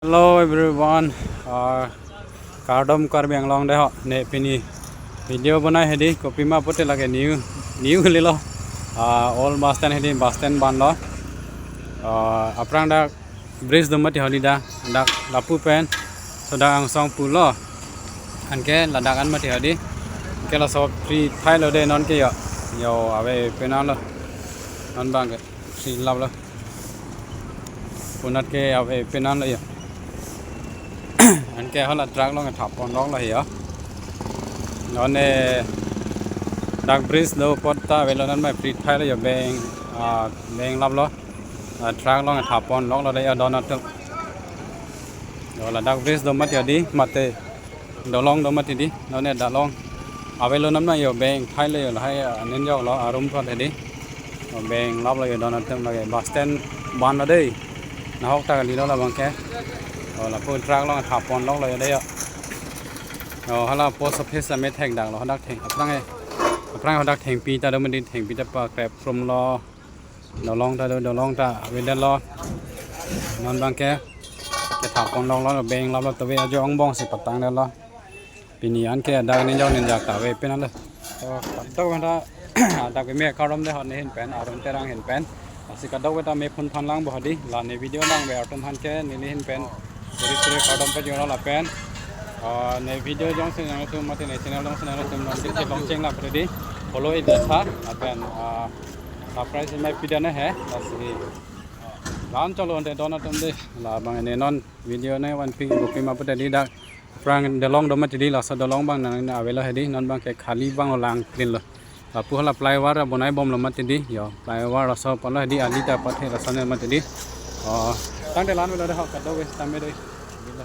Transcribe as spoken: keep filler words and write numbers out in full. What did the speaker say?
Hello everyone, uh, kardom Karbi Anglong de ho, ne pini video bonai hedi, kopima pute lake new, new lilo, uh, old bus stand hedi, bus stand banlo, uh, aphrang dak bridge do mati hedi dak, dak lapu pen, so dak angsong pulo, anke ladak an mati hedi, anke laso free thailo de non ke yo, yo ave penang lo, non bang ke free lap lo. Punat ke ave penang lo yo. Anke hala truck along thap ponlok lo yo. Non ne dak bridge do apot ta avelo non mai free thailo yo beng, ah, beng lap lo. Ah, truck along thap ponlok lo de yo don atum. Yo ladak bridge do mati hedi mate. Dolong do mati hedi, non ne dolong. Avelo non ma yo beng thailo yo lahai, ah, nen jok lo arum thot hedi. Yo beng lap lo yo don atum lake bus stand banlo de. Nahok ta kalilo labang ke. Yo lapu truck along thap ponlok lo yo de yo. Yo hala post office ame thekdak lo hadak theng aphrang e. Aphrang hadak thengpi ta do mati thengpi ta pakrep krum lo. Dolong ta do, dolong ta avedetlo. Non bang ke kethap ponlok lo, beng lap lo, tove ajo angbong si patang detlo. Pini anke dak nen jok nen jak ta ave penang lo. To kadokave ta dak me kardom de ho ne hin pen, Arun Terang hin pen. Lasi kadokave ta me phun phan lang bo hedi, la ne video lang ve atum aphan ke neli hin pen. Suri suri kardom pajirlo lapen. Ah, ne video jongsi nangtum mate ne channel jongsi nangtum non ke long cheng la predi. Follow it tha lapen, ah, subscribe mai pidana he. Lasi. Lan chalo ante don atum de. Labang ne non video ne vanpi kopima pute hedi dak. Aphrang dolong do mati hedi laso dolong bang nang avelo hedi non bang ke khali bang lo lang clean lo. Lapu hala flyover bonai bomlo mati hedi yo. Flyover laso palo hedi ali ta pathe laso ne mati hedi. Oh, tangte lan velo de ho kadokave tame de. Bila.